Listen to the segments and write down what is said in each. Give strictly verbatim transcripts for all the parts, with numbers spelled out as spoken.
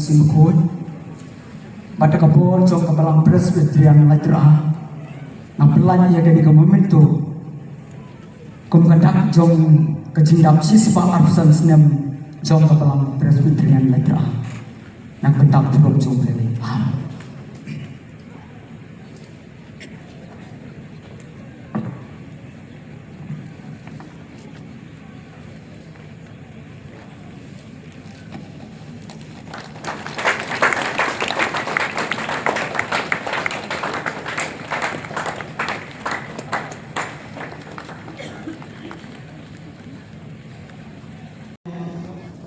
Sngewkhuid bad ka bor jong ka Balang Presbyterian Laitra'a, nga pynlait ïa kane ka memento kum ka dak jong ka jingdap shispah arphew san snem jong ka Balang Presbyterian Laitra'a. Na ka bynta ka burom jong U Blei. Amen.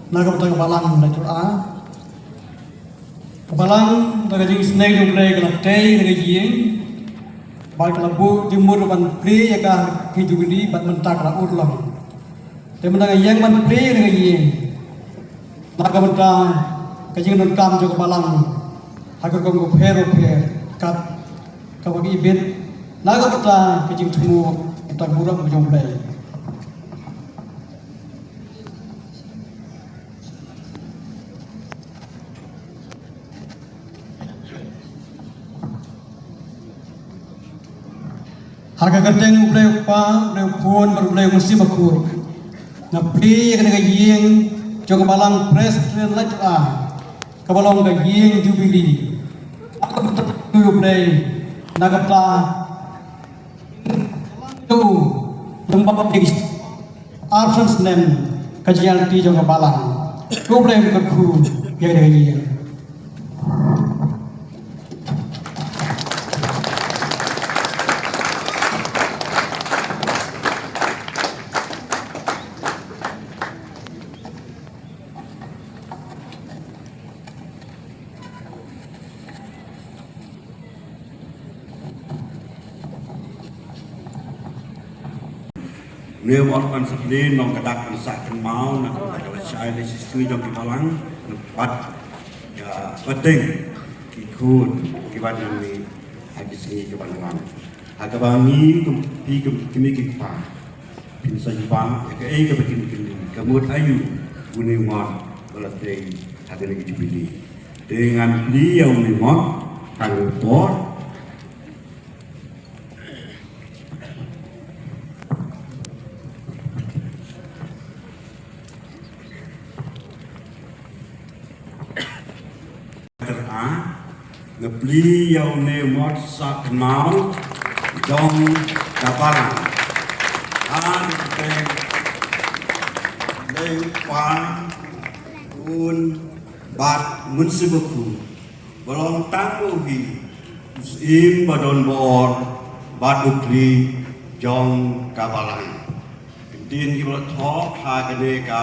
Na ka bynta ka Balang Laitra'a. Ka Balang, da ka jingisynei jong U Blei, ka la tei da ka ïing bad ka la buh jingmut ban plie ïa ka ha ki jubili bad mynta ka la urlong. Te mynta nga ïeng ban plie da ka ïing na ka bynta ka jingdonkam jong ka Balang ha ka rukom bapher bapher kat kaba ki ibit na ka bynta ka jingthmu, bynta ka burom ka jong U Blei. Ha ka kyrteng U Blei U Kpa, U Blei U Khun bad U Blei U Mynsiem Bakhuid, nga plie ïa kane ka ïing jong ka Balang Presbyterian Laitra'a, kaba long ka ïing jubili. Ka bynta U Blei na ka bynta tu, lem bad arphew san snem ka jingïaid lynti jong ka Balang. Ko Blei un kyrkhu ïa ka ïing. Une u ot ban sa plie, nongkyndak ban sa kynmaw na ka bynta ka lashai lashai jong ki balang bad ka pateng ki khun kiba nang mih ha ki sngi kiban wan. Ha kaba ngi kum, phi kum ki kmie ki kpa, phin sa jubab ïa kaei kaba kin kylli, ka mut aïu une u ot ba la tei ha kane ka jubili. Te ngan plie ïa une u ot ha kane ka por. Nga plie ïa une u mot sah kynmaw jong ka balang. Ha kaba ïadei bad u kpa, u khun bad u mynsiem bakhuid, ba long tang u hi u syiem ba don bor bad u khlieh jong ka balang. Ki ktien kiba la thoh ha kane ka,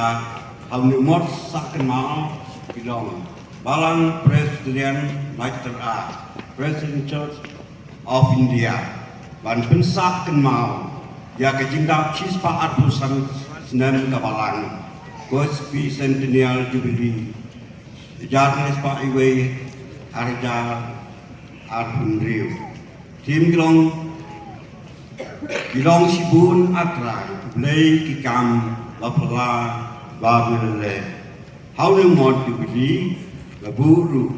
ha une u mot sah kynmaw ki long: Balang Presbyterian Lightera, Presbyterian Church of India, ban pynsah kynmaw ïa ka jingdap shispah arphew san snem ka balang, ko sbi Centennial Jubilee, hajar khyndai spah wei, ar hajar arphew hynriew. Theme ki long, ki long shibun, A Trai U Blei, ki kam ba phylla ba me la leh. Ha une u mot Jubilee la buh ruh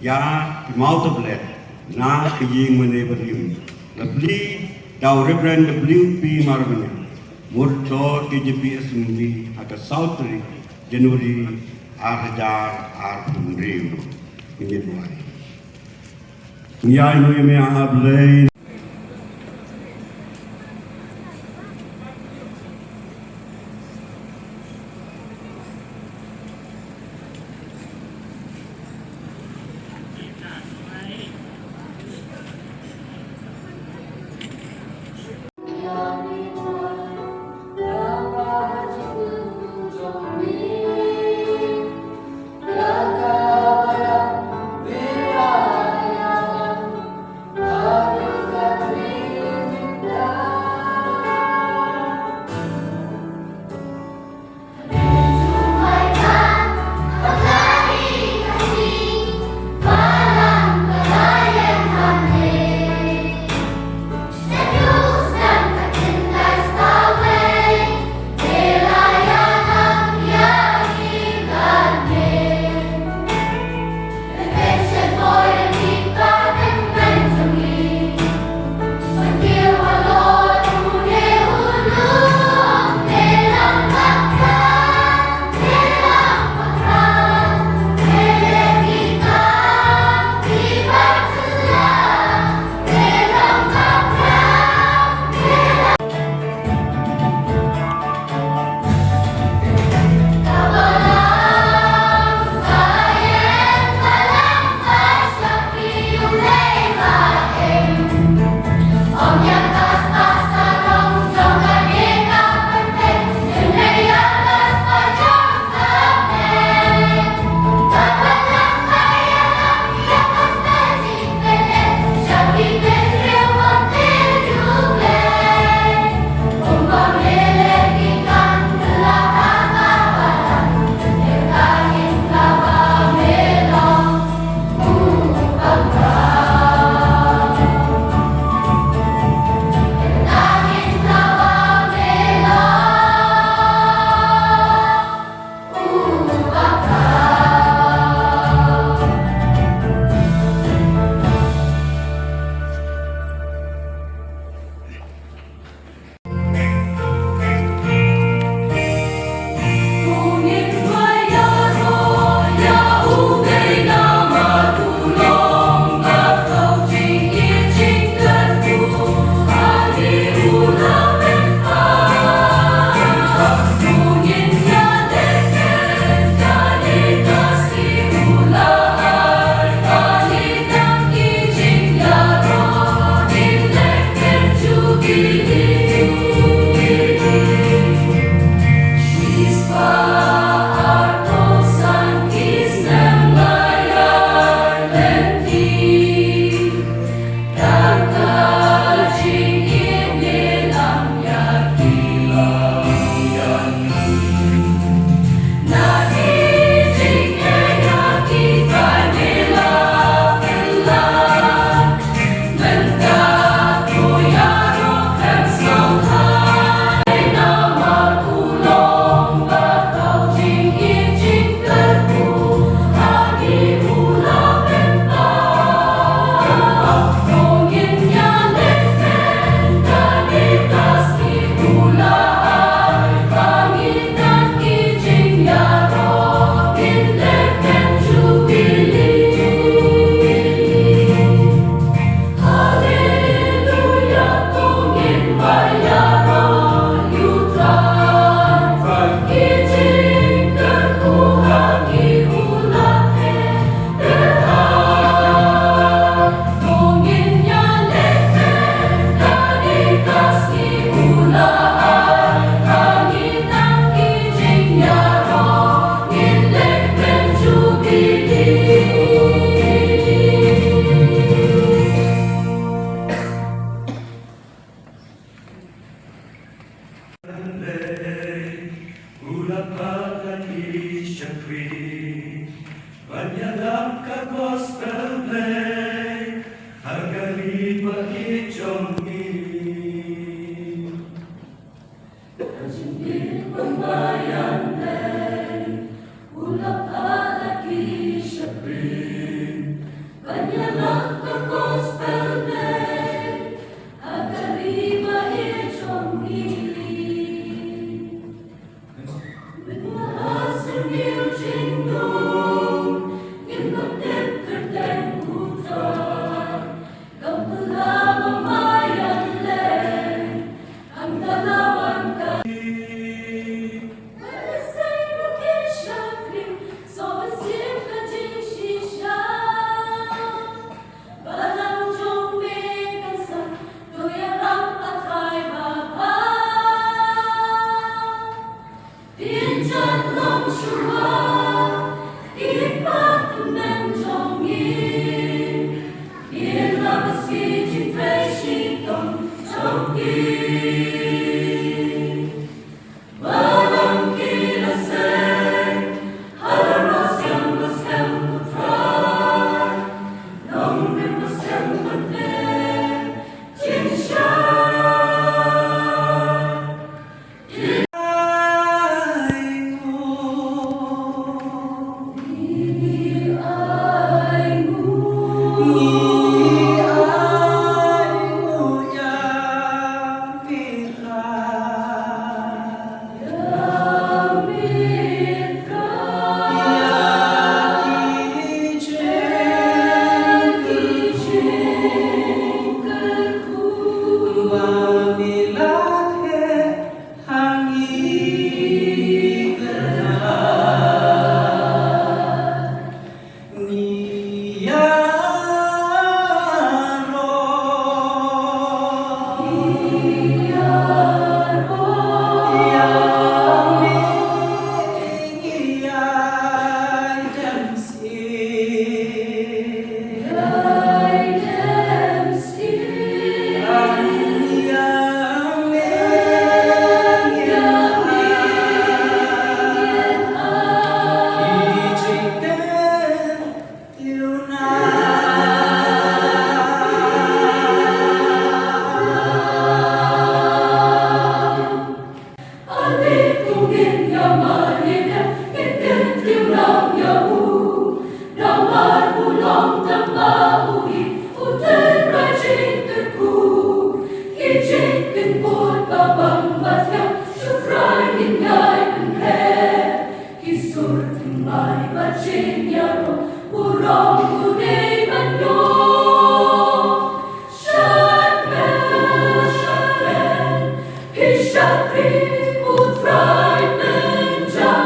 ïa ki mawtablet na ka ïing mane barim, la plie da u Reverend W P Marbaniang, murthor K J P Assembly, ha ka saw tarik January ar hajar arphew hynriew. Ngin ïa duwai. Ngi ai nguh ïa me, A Blei. U la phah la ki shakri ban ïalam ka gospel Blei ha ka ri ba ïeit jong ngi. Ka jingïeit ba maïan Blei, u la phah la ki shakri ban ïalam ka gospel Blei ha ka ri ba ïeit jong ngi. Mynta ha sniew jingdum ngim pat tip kyrteng U Trai. Kam pynlong ma ïa lei, kam pynlong ka. Ba la sei ba ki shakri, so ba sim ka jingshisha. Balang jong me kan sa, to ïarap ha Trai Baba. Pynjot long shuwa ki pathumem jong ngi. Pynlong sha ki jingtrei shitom jong ngi. Balang ki la sei ha la ma shem ma shem U Trai. Long rim ma shem ma shem. Ki sur thymmai bad jingïaroh, u rong u dei ban ïoh. Shakri, shakri, phi shakri, U Trai pynjah.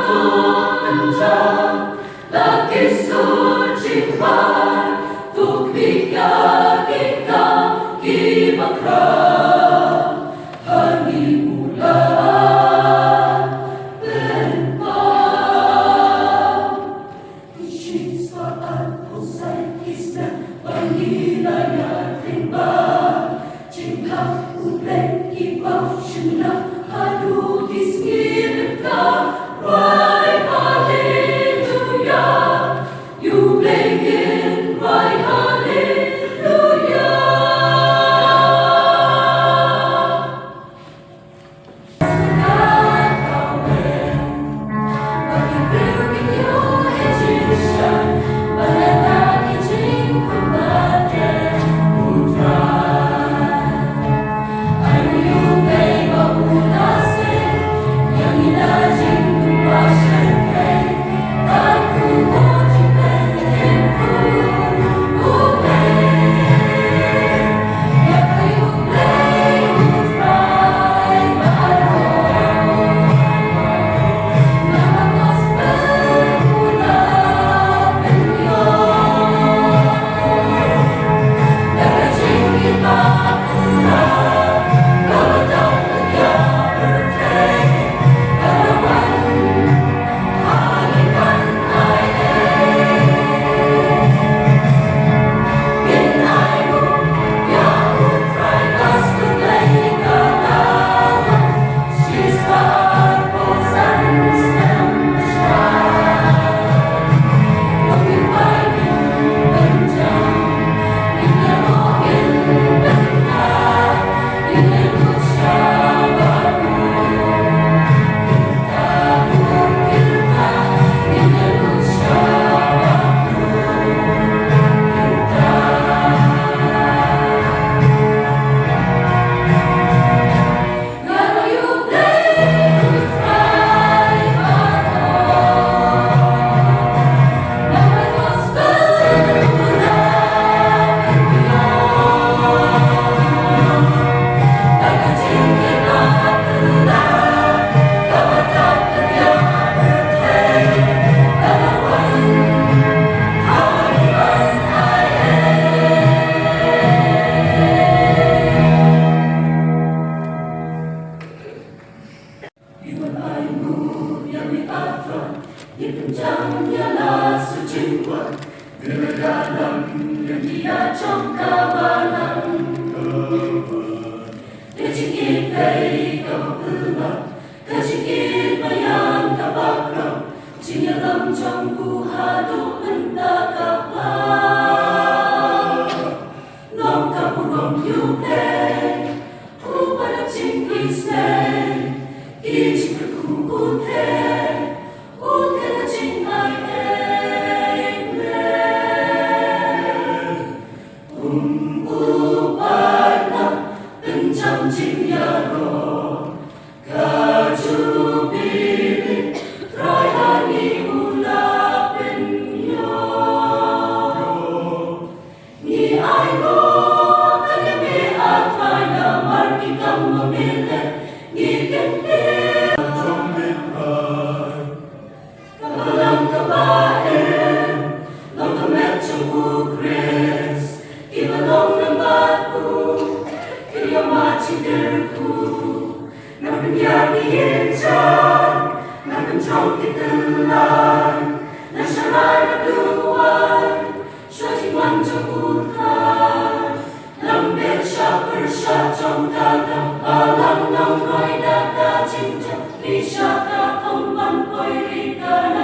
Pynjam ïa la sujingwan, ïa la dalam ïa ki ïa jong ka balang. Ka jingïeit pei ka ba pynlong, ka jingïeit ba ïaid ka bakhraw, jingïalam jong u haduh mynta ka pla. Long ka burom ïa u Blei, u ba da jingïeit, ki jingkyrkhu u Blei. Ngi ai nguh ïa me, A Trai, namar ki kam ba me leh, ngi kyntiew. Ka balang kaba im, long ka met jong u Khrist, kiba long nongbud, ki ïa mad jingkyrkhu. Na pynïar ki ïing jong, na pynjong ki tyllai, na sharai na duwai, sha jingwan jong u Trai. Lam bit sha pyrshah jong ka, ka balang nongroi da ka jingjop, phi sha ka thong ban poi ri ka.